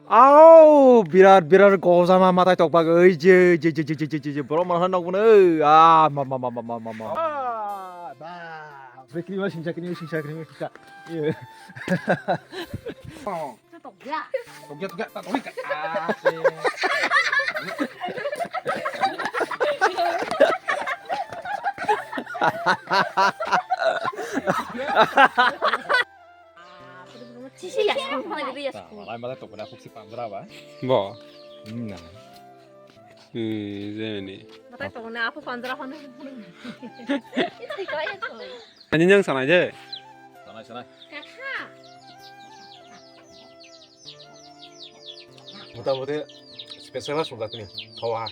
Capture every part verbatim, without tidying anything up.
Au, birat, birat gojama matai tokbak, oi je, je, je, borok mano nok bono, ah, ma, ma, ma. Ah, ba, bre, krima singsa, krima singsa, krima singsa. Iya. Tokya, tokya, tak tokya. Ah, si. Sisi ya, sama gitu ya. Nah, malai malai tokona khuksi panjra ba. Bo. Hmm, nah. Hmm, jeni. Matai tokona apa panjra hono. Itu kaya tuh. Ani nyang sanai je. Sanai, sanai. Kakha. Mota moti special sungjak ni. Thawa.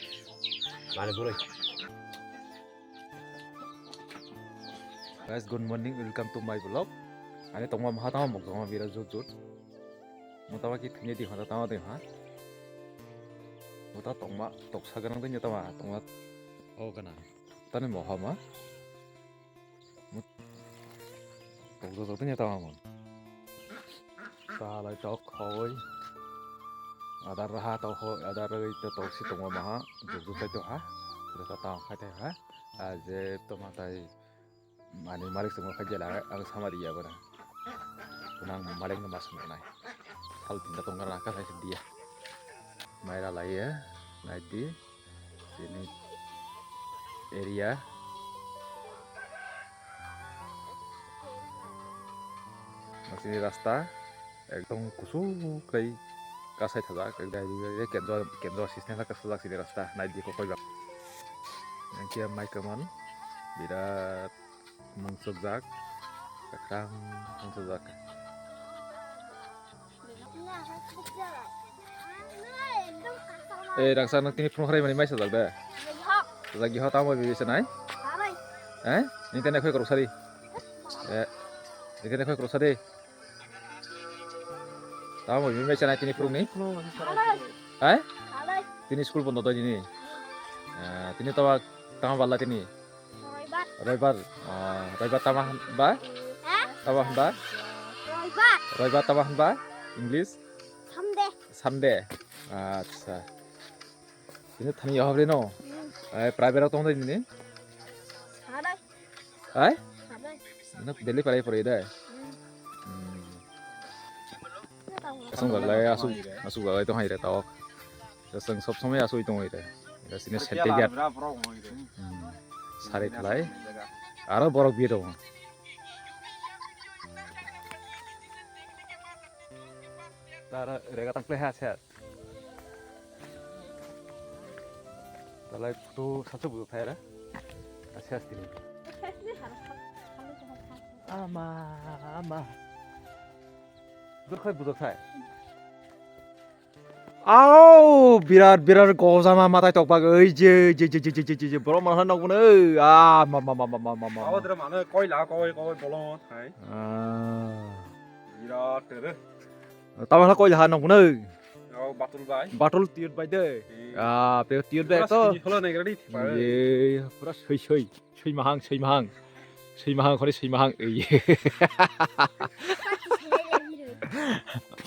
Nani burui. Guys, good morning, welcome to my vlog. Ani tongma maha tama mok tongma bira jut jut. Mota ba ki thini di hata tama di ha. Mota tongma toksa ganang di tama tongma. Oh, kana. Tani moha ma. Tokjak tokjak tini tamo. Salai tok hoi. Adar raha tok hoi, adar roi to tok si tongma maha. Jukjuk sai to ha. Jota tamo khai thai ha. Aje to matai. Mani malik songma khai jela ang sama dia bana. Kunang malik no mas nai. Hal tinta tongkar raka sai dia. Maira lai ya. Nai di. Sini area. Sini rasta ekdom kusuk kai kasai thajak, ekdom kendro, kendro system kasajak sini rasta, nai di kokoi bak. Yang kia mai kaman birat mungsukjak, kakrang mungsukjak. Eh, rangsa nang tini phone harai mani mai sajak da. Sajak giho tamo bibi sanai. Eh, ni tene khoi korok sari. Eh, ni tene khoi korok sari. Tamo bibi mai sanai tini phone ni. Eh? Tini school bondo doi nini. Eh, tini tawa tamo balla tini. Roibar. Roibar. Ah, roibar tama han ba? Ha? Tama han ba? Roibar. Roibar tama han ba? English? Sunday. Sunday. Acha. Ini thani ya habri no. Hmm. Eh, private rok tong dai nini? Sadai. Hai? Sadai. Ini daily parai parai dai. Hmm. Hmm. Asung galai asu asu galai tong hai re tao. Seng sob somoi asui tong ire. Ira sini sente gat. Hmm. Sari khlai. Aro borok bi dong. Tara rega tang play ha se. Talai tu satu bu phai ra. Ase asti. Ama, ama. Dur khai budok sai. Au, birat, birat gojama matai tokbak, oi je, je, je, borok mano nok bono, ah, ma, ma. Abo dere mano koila, koi, koi, bolong, thai. Ah. Birat tere. Tamo ha koila ha nok bono. Oh, batul bai. Batul tiut bai de. Hmm. Ah, pe tiut bai to. Pura sini holo nai gari. Ye, pura soi, soi. Soi mahang, soi mahang. Soi mahang, khori soi mahang. Ei.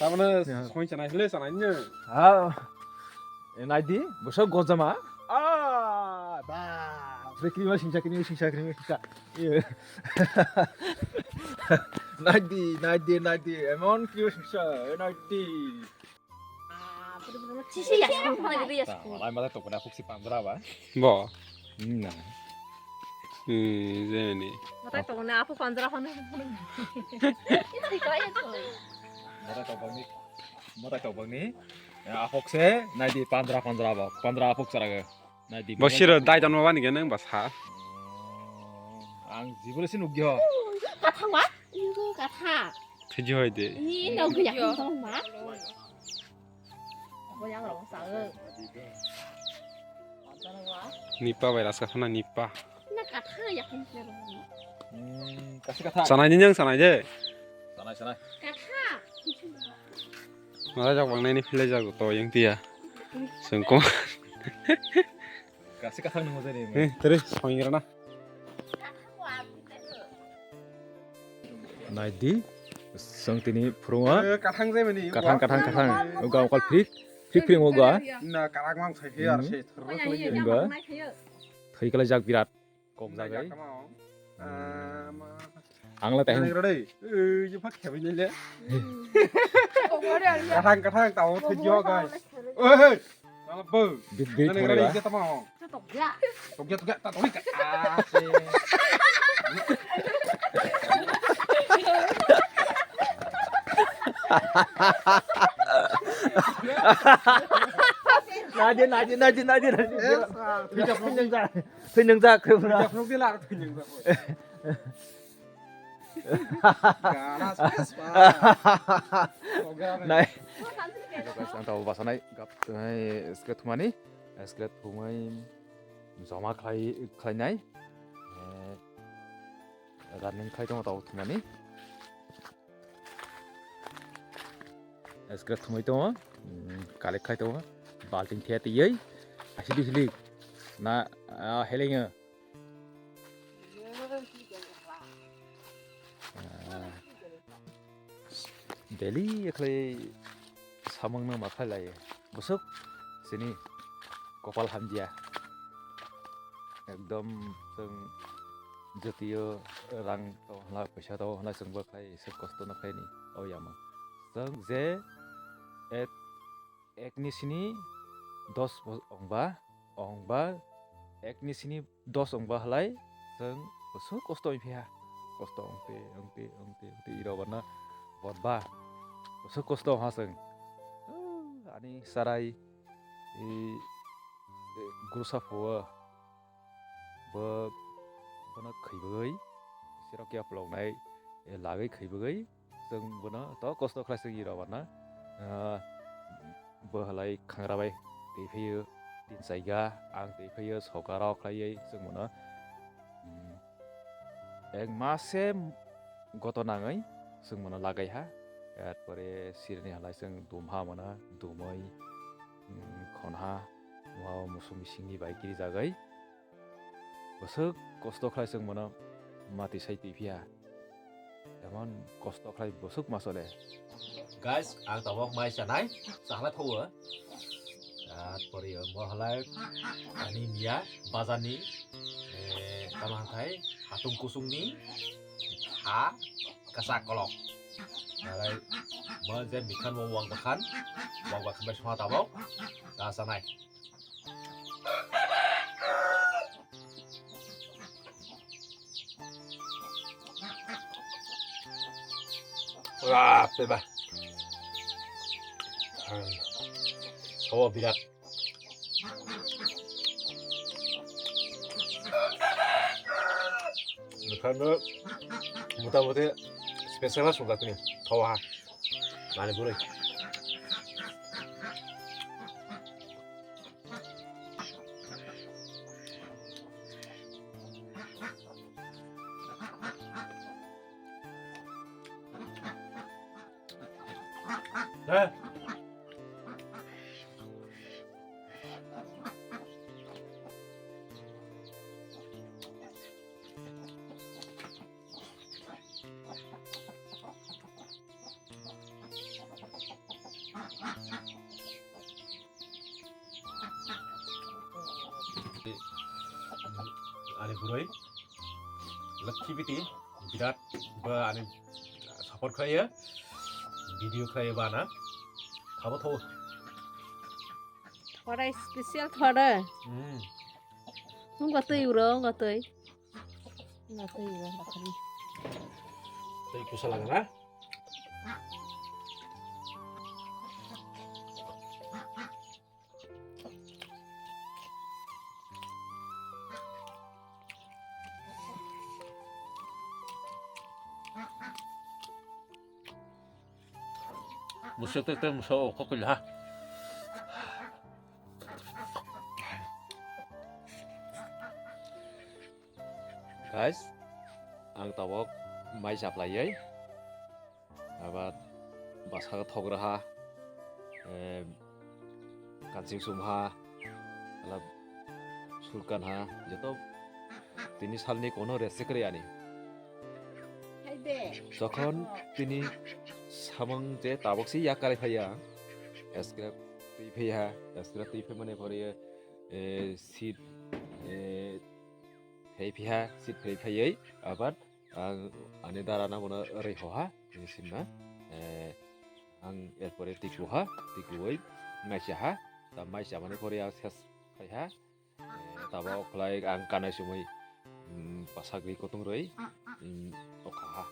Tamane soi chanai le chanai ne. Ha. E nai di, boso gojama. Ah, ba. Bre krima singsa, krima singsa, krima singsa. Iye. Nai di, nai di, nai di. Emon krima singsa, e nai di. Sisi ya, sama gitu ya. Malai malai tokona khuksi panjra ba. Bo. Hmm, nah. Hmm, jeni. Matai tokona apa panjra hono. Itu kaya tuh. Matai tokbakni. Matai tokbakni. Ya, ahok se, nai di panjra panjra ba. Panjra ahok saraga. Nai di. Bo siro dai tamo ba ni geneng ba sa. Ang jibole sin ugyo. Kathang ba? Ibu kathang. Thiji hoi de. Ih, nau gaya kong tong ma. Nipah virus ka khana nipah. Na katha ya kong tong ma. Hmm, kasi katha. Sanai ni nyang sanai je. Sanai, sanai. Katha. Mara jak bang nai ni philai jak to yang tia. Sengko. Kasi katha nang jani. Eh, terus song ira na. Nai di, Song tini phurungo. Eh, kathang jai mani. Kathang, kathang, kathang. Uga ukal phrik, phrik phrik uga. Na karak mang sai he ar se thorok lagi. Uga. Thoi kala jak birat. Kok jagai. Ang la teh. Nang rode. Eh, je phak khabi le. Kathang, kathang tao thoi jo gai. Oi, oi. Mama bo. Bit, bit, nang rode. Tamo. Tokya, tokya, ta tokya. Ah, se. Naje, naje, naje, naje, naje. Thoi nang jak, thoi nang jak. Nai. Hello guys, ang tabo basanai gap tunai skret thumani, skret thumai joma khlai khlainai. Eh, running khlai tongo tabo thumani. Skret thumai tongo, mm, collect khai tongo, balting the tiyai, asidi hili na, ah, helenga. Ah, daily ekhlai samung no ma khlai lai, busuk sini kopal hamjia, ekdom seng jotio rang to hla paisa to hla seng bo khlai se kosto no khlai ni o yama seng je et ek ni sini dos bo-, ongba, ongba, ek ni sini dos ongba halai, chwng bwswk kosto wngphiya. Kosto wngpi, wngpi, wngpi, wngpi, iro bana bodba. Bwswk kosto wngha chwng. Ani sarai, i, i, gursa phuo. Bo, bono khwibagwi, sirok yaploknai, e, lagwi khwibagwi, chwng bono to kosto khlai chwng iro bana, ah, bo halai khangra bai twi phaiyo, tin chaiga, ang twi phaiyo, soka rok khlaiwi chwng bono, mm, ek mase goto nangwi chwng bono lagai ha, er pore sirni halai chwng dum ha bono, dumwi, mm, khon ha, o musu misingni bai kiri jagwi. Bwswk kosto khlai chwng bono mati sai twi phiya. Emon kosto khlai bwswk ma chole. Guys, ang tabok mai chanai, chakhlai thogo. Ar pore mo halai ani miya bazar ni, eh, tamo hwnkhai hatung kusung ni ha kasak kolok. Alai mo je mikhan mo wang bakhan, wang bakhan bai songha tabok, ta chanai. Wah, beba. Hmm. Oh, birat. Bukan tu, muta-muti special lah sudah tu ni. Tahu ha. Mana gurih. Ani buroi, Lakhi Biti, birat ba ani support khlaiya, video khlaiya ba na, thabo thabo. Thorai special thorai. Hmm. Nung gatui uro, gatui. Gatui uro, gatui. Tei kusa lagana. Musa tek tek musa o kokil ha. Guys, ang tabok mai chaplaiwi. Aba bwskango thograha, eh, kansing sumha, ala surkanha, joto tini salni kono rest se kwrwi ani. Jokhon tini samung je tabok si yak kari phaiya, eskra twi phaiya, eskra twi phaimani pore, eh, seat, eh, phai phiha, seat phai phaiwi, abar ang ani dara na bono rwi hoha, tini simna, eh, ang erpore tikuha, tikuwi maisaha, ta maisamani pore ang ses phaiha. Eh, tabok khlai ang kanai sumui, mm, pasagri kutung rwi, mm, okha ha.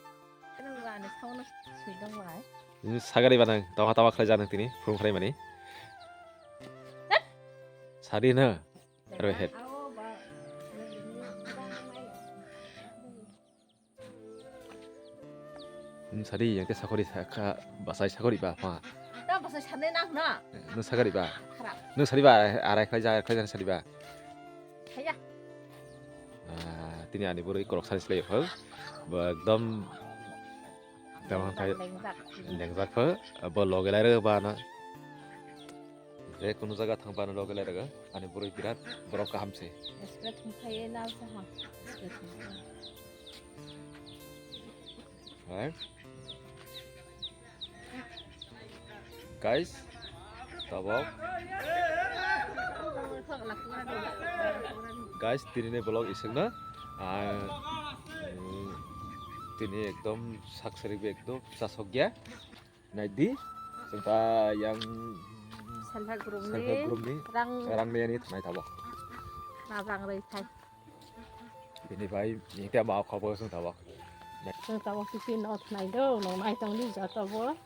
Ano gani sauna sui dong lai. Ini sagari banang, tama tama khlai janang tini, phung khlai mani. Sadi na, rwe het. Hmm, sadi, yang ke sakori sa-, ka, basai sakori ba, ma. Ta basai sanai nang na. Nung sakori ba? Kharap. Nung sadi ba, arai, arai khlai ja, arai khlai ja sadi ba? Haya. Ah, tini ani boroi korok sani slai phal. Ba ekdom, ekdom hai lengjak. Lengjak phal, ba loge lai rw ba na. Je kunu jaga thang ba na loge lai rw, ani boroi birat, borok kaham se. Eskre thung khaye nal sa ha. Eskre thung khaye. Hai. Guys, tabok. Guys, tini ni vlog ising na. Ah, mm, tini ekdom sak sari ekdom chasok ya. Nai di. Sengta yang self help group self help ni group ni rang rang ni ani thanai tabok. Na rang rei thai. Bini bai, ni te ma khobor sung tabok. Sung tabok sisi no thnai do, no nai tong di ja tabok.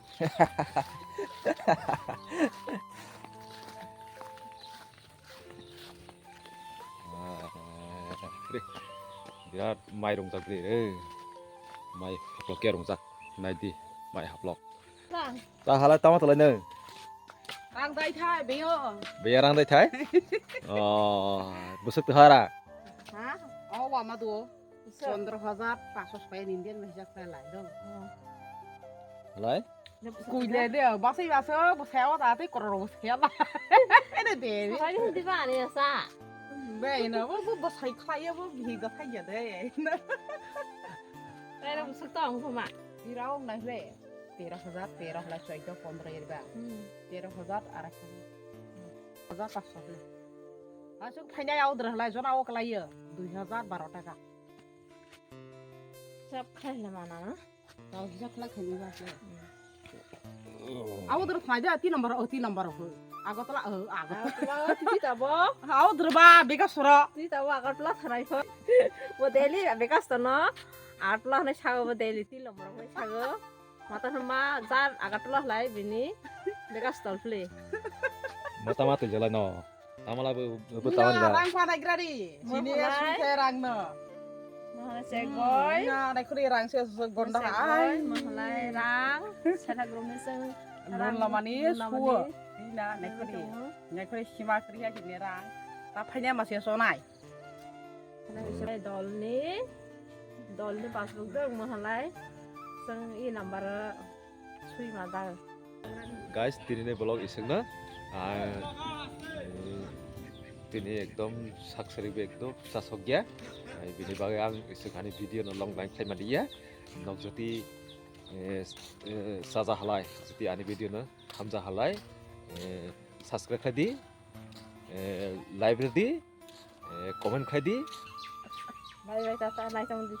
Ah, re. Birat mai rung jak re. Mai haplok ya rung jak. Nai di, mai haplok. Rang. Ta hala tama tolai nang. Rang dai thai, beyo. Beya rang dai thai? Oh, busuk tu hara. Ha? Oh, wa ma do. Pondro hajar paso soya Indian me hijab khlai lai do. Lai? Kuile de, basai baso, basai wa ta te kororo basai la. Ene de. Sabai hindi ba ani asa. Be ina, bo, bo, basai khlai ya, bo, bhi da thai ya de. Tera busuk ta ong ma. Irao nai le. Tera hajar, tera hala choi do pondro yer ba. Hmm. Tera hajar, arai hajar. Hajar paso le. Asuk phainai audra hala, jona o khlai ya. Dui hajar baro taka. Sab khlai le mana na? Tao hisa khlai khaini ba khlai. Abo doro khlai de, tin number, oh, tin number, oh. Agartala, oh, Agartala. Agartala, titi tabo. Abo doro ba, Bekasoro. Titi tabo, Agartala thanai kho. Bo daily, Bekasoro no. Agartala hanai sago bo daily, tin number, oh, sago. Mata hwnba, jar Agartala khlai, bini Bekasoro phli. Mata ma twijala no. Tamala bo, bo tamani da. Rang pa naigrari. Sini ya sui rang no. Mahalai segoi. Na naikhuri rang se gonda ai. Mahalai rang. Sela gurung ni seng. Lun lamani suo. Ina naikhuri. Naikhuri sima kriya sini rang. Ta phanya masih sonai. Naikhuri dolni. Dolni pasbuk dong mahalai. Seng i number sui ma dal. Guys, tini ni vlog ising na. Ah, tini ekdom sak sari be ekdom chasok ya. Ai, bini bagwi ang ising ani video no long line khlai mani ya. Nok jati, eh, eh, saja halai, jati ani video no hamja halai. Eh, subscribe khlai di. Eh, like rw di. Eh, comment khlai di. Bye bye, tata, nai tong di.